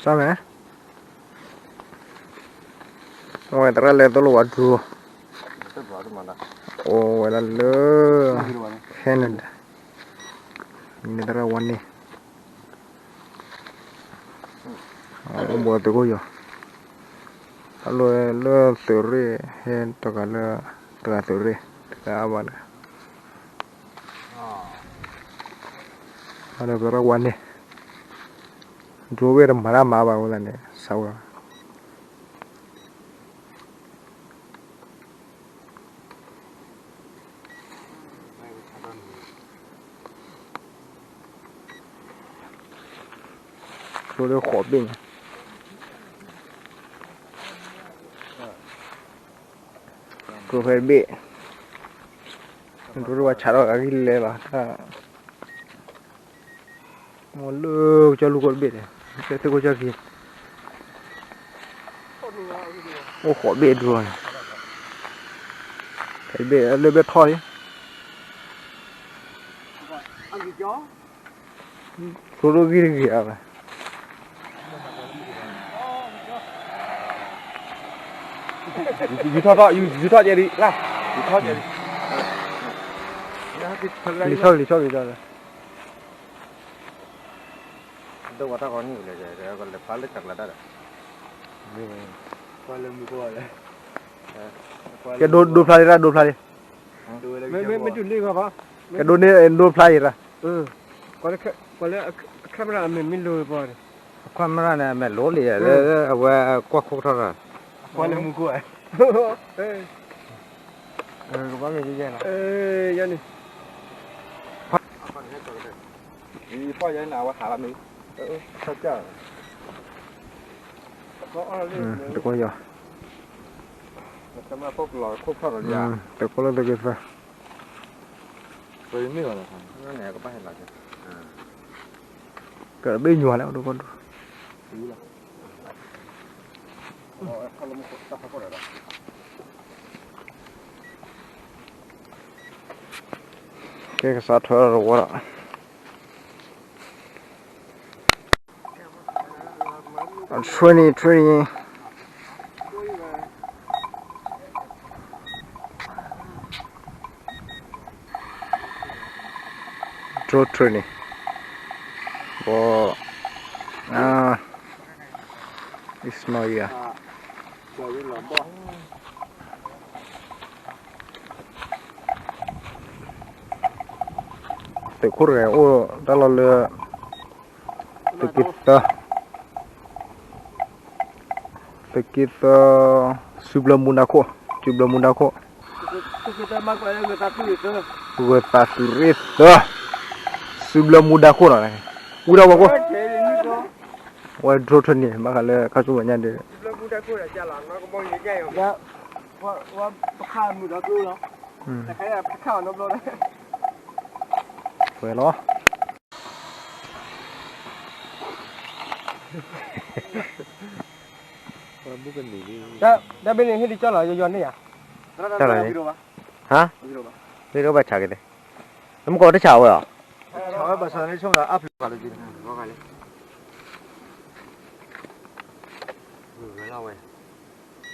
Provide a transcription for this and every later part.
တၢ်မဲာ်, အဝဲသရၣ်လဲၤသိၣ်လိဝဲဒြိ, အိၣ်ဝဲဒၣ်လၢ Canada, မ့ၢ်သရၣ်ဝါန့ၣ် အိၣ်ဘူးသုးခိၣ်ယီၤ, တၢ်လီၢ်လၢသုးရ့ၣ် ဟဲတဂၤလၢ တဂၤသုးရ့ၣ် တဂၤအါဘၣ်တဂၤ, ဒီးသရၣ်ဝါန့ၣ် ဒြိဝ့ၢ်တမၤတၢ်မၤဘၣ်အဃိသတးန့ၣ် ဆါဝဲ ဒြိလၢဃိးဘ့ၣ်န့ၣ်, ဒြိဖဲတဘ့ၣ်, ဒြိဝဲဆးထီၣ်အဂံၢ်လဲလီၤ, တၢ် မ့ၢ်လၢကစၢၢ်လူၢ်ခိၣ်တဘ့ၣ်န့ၣ်, ကစၢၢ်သ့ၣ်ခိၣ်ကစၢၢ်ခံ, အိၣ်ဃိးဘ့ၣ်ဒြိန့ၣ်, ဖဲတဘ့ၣ်လၢဘ့ၣ်ထီၣ်လံ, ကျိဒိၣ်ဂံၢ်တဂ့ၤအါဘၣ်, ယူၤထီၣ်ထီၣ် ယူၤထီၣ်ကဲဒံး, ယူၤထီၣ်ကဲဒံး, လံၤထီၣ်လံၤထီၣ်လံၤထီၣ်လံၤ ဒိၣ်ဝဲတၢ်ဂီၤနံၣ်လဲၣ်, လဲၤဖျါလၢတၢ်ကျါတၢ်ဒီး, ကဲဒိဒိဖျါလံတၢ်ဒိဖျါလံ, မ့ၢ်မ့ၢ်မ့ၢ်တုၤလံဂီၢ်ဘၣ်, ကဲဒိန့ၣ် ဒိဖျါအံၤတၢ်, ကွၢ်လၢ camera အမဲာ်မ့ၢ်လိၤပှၤန့ၣ်, camera န့ၣ် အမဲာ်လိၤလံ, လၢအဝဲကွၢ်ခိၣ်ထီၣ်တၢ်, ကွၢ်လၢမူခိၣ်, ကဘၣ်မ့ၢ်ယဲယဲနီၤ, ယဲန့ၣ် ဖီၣ်ယဲန့ၣ် အဝဲဟးလီၤမ့ၢ်, တကွၢ်ယီၤ, တကွၢ်လၢသုကသၢ, ကဘ့ၣ်ညိလၢတကွၢ်ဒိၣ် ကဲကစးထီၣ်တဝီဒီး, အ training training, drone training, ဘီ, အ Ismail သုးခိၣ်တဂၤအိၣ်တၢ်လီၢ်လၢ သုးက့သၢ, သုးက့သၢ, စုဘျၢမူဒါခိၣ်, စုဘျၢမူဒါခိၣ်, ဂၢၤသးသုးရ့ၣ်သၢ, စုဘျၢမူဒါခိၣ်နီၤ, ဝံၤဒီးဝဲကိၣ်, ဝဲ drone training ဘၣ်ဃးလၢခါဆူမဲာ်ညါဒီး ဝဲလီၤ, တၢ်ဘ့ၣ်န့ၣ်ဟ့ၣ်ဒံးကၠီလီၤ ယီၤယီၤန့ၣ်ဧါ, တၢ်လီၤန့ၣ်, ဟါ, မ့ၢ်ကဘၣ်ဆးက့ၤသ့, နမ့ၢ်ကီးတဆးဝဲလီၤ, ဆးဝဲဘၣ်ဆၣ်န့ၣ်ဆိကမိၣ်ဒီးအါဖျိးလၢက့ၤ, ဝဲ မၤတရံးလၢၤဝဲဘၣ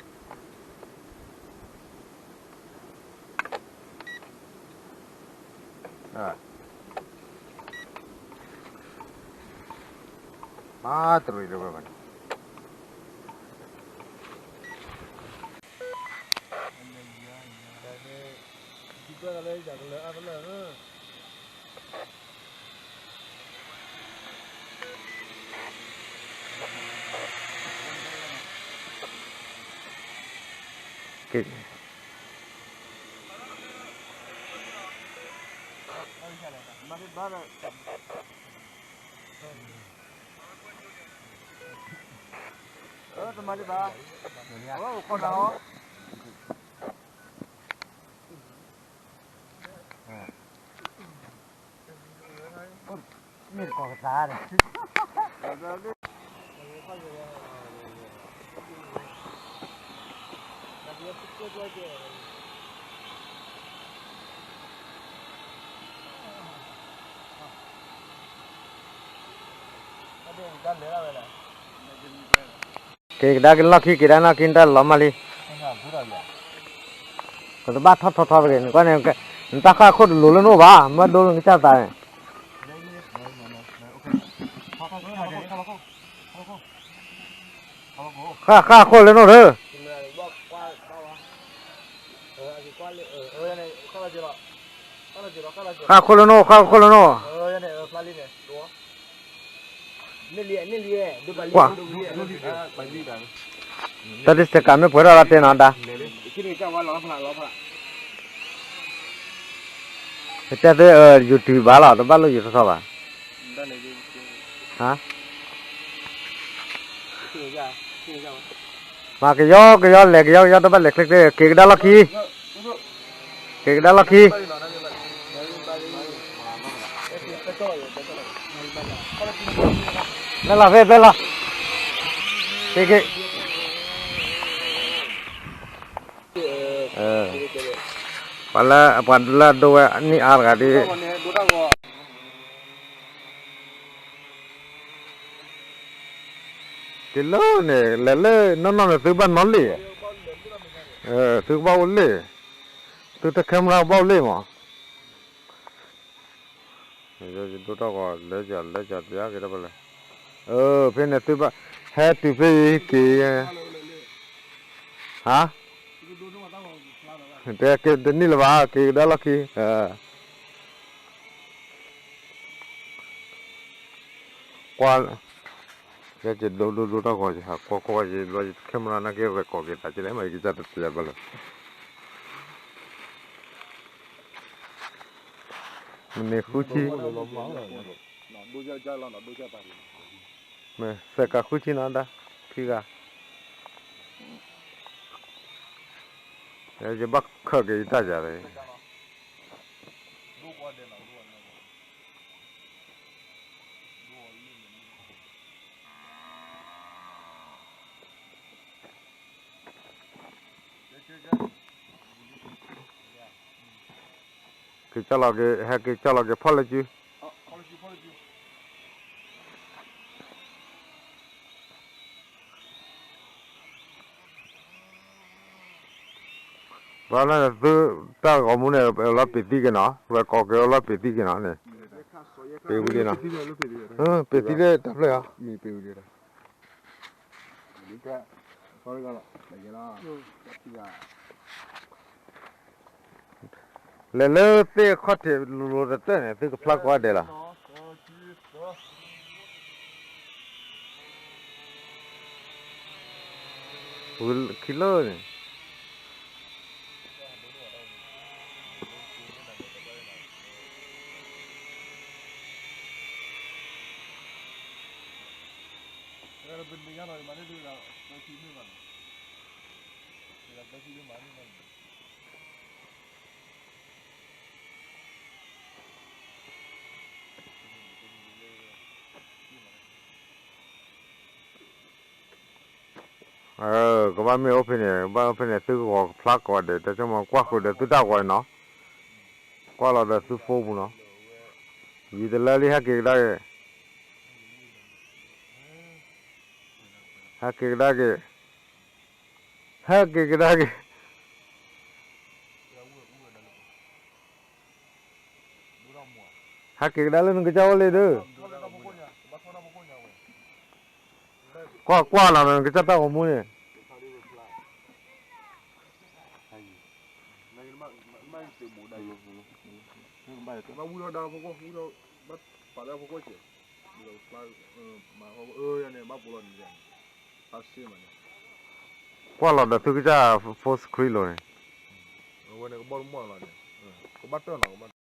်န့ၣ်, ကဲ, မ့ၢ်တကိးကသးဒီး တၢ်လဲၤဒၣ်ဝဲလဲၣ်, က့ၤကဒါက့ၤလီၢ်ခံ က့ၤဒါလီၢ်ခံ နတၢ်လီၤမၢ်လံ. ပတဘၣ်ထီၣ်ထီထီတဂ့ၤ နကွၢ်န့ၣ်, နတၢ်ဃၣ်ခိၣ်တလိၤလၢနအိၣ်ဘၣ် မ့ၢ်ဒိလၢနကစၢ်သးန့ၣ်, ဃၣ်ဃၣ်ခိၣ်လၢနအိၣ်ဒီး ဃၣ်ခိၣ်လၢနအိၣ် ဃၣ်ခိၣ်လၢနအိၣ် ကွၢ်, တၢ်တစဲးကးမ့ၢ်ပှဲၤထီၣ်လီၤတဲနီၤဒါ, တဲသု YouTube ဘၣ်လီၤ တဘၣ်လိၣ်ယိၤထီထီဘၣ်, ဟါ, မၤကယီကယီလဲၤကယီကယီ တဘၣ်လဲၤချ့ချ့ က့ၤကဒါလီၢ်ခံ, က့ၤကဒါလီၢ်ခံ ဖဲလီၤဖဲဖဲလီၤ, က့ၤက့ၤ, ပှၤလၢ ပှၤလၢအဒိဝဲနံၣ်အါတဂၤဒ် က့ၤလၢန့ၣ် လဲၤလၢနီၢ်နီၢ်န့ၣ် သုဘၣ်နီၢ်လံၣ်, သုကဘၣ်အိၣ်လံၣ်, သုတ camera ကဘၣ်အိၣ်လံၣ်မး, ယဒိၣ်ထီၣ်ဂီၤ လဲၤကလဲၤကပလဲၤ, ဖဲန့ၣ်သုဘၣ် ဟဲတုၤဖဲအံၤက့ၤ, ဟါ, တဲက့ၤတနံၣ်လၢၤဘၣ် က့ၤကဒါလီၢ်ခံ ကွၢ်, ယကဒိဒိဒိထီၣ်ဂီၤ ယဟးကွၢ်ကွၢ်ယ camera နာ်က့ record က့ၤသးကလဲၣ် မ့ၢ်ယကစၢ်တတဲဘၣ်လၢ မ့ၢ်န့ၣ်ဃုဆံ, မ့ၢ်စဲးကးဃုဆံနီၤဒၣ်, ခံဂၤ, ယဘၣ်ခၢၣ်က့ၤယတၢ်ယၤလီၤ. က့ၤကၢ်လီၤက့ၤ ဟဲက့ၤကၢ်လီၤက့ၤဖီၣ်လၢစု ဘၣ်န့ၣ်သုတၢ်ဂီၤမူန့ၣ် လီၤပ့ၤသံက့ၤနီၤ record က့ၤလီၤပ့ၤသံက့ၤနီၤ, ပ့ၤဝံၤလံနီၤ, ပ့ၤသံလၢတၢ်ဖျၢၣ်ဧါ လဲၤလၢသ့ၣ်အခီၣ်ထံးလိၤလိၤတတၢၢ်န့ၣ် သုကဖျါကိးဂၤဒဲးလီၤ. ဝံၤခံလၢန့ၣ် ကဘၣ်မ့ၢ်အိၣ်ဖဲန့ၣ် ကဘၣ်အိၣ်ဖဲန့ၣ် သုကဂီၤဖျါကိးဂၤဒဲး တၢ်ဆိကမိၣ်ကွၢ်ဃုာ်ဒီးသုတၢ်ဂီၤနီၤ, ကွၢ်လီၤဒီးသု phone ပူၤနီၤ, ယံာ်တလၢလံ ဟဲက့ၤကဒါက့ၤ ဟဲက့ၤကဒါက့ၤ, ဟဲက့ၤကဒါက့ၤ, ဟဲက့ၤကဒါလၢနကစၢ်အိၣ်လံဒီး, ကွၢ်ကွၢ်လီၤနကစၢ်တၢ်ဂီၤမူန့ၣ် ကွၢ်လီၤဒီးသုကစၢ် full screen လီၤန့ၣ်, အဝဲန့ၣ်ကဘီလၢမီၢ်လီၤန့ၣ်, ကဘၣ်တၢၢ်နီၤ,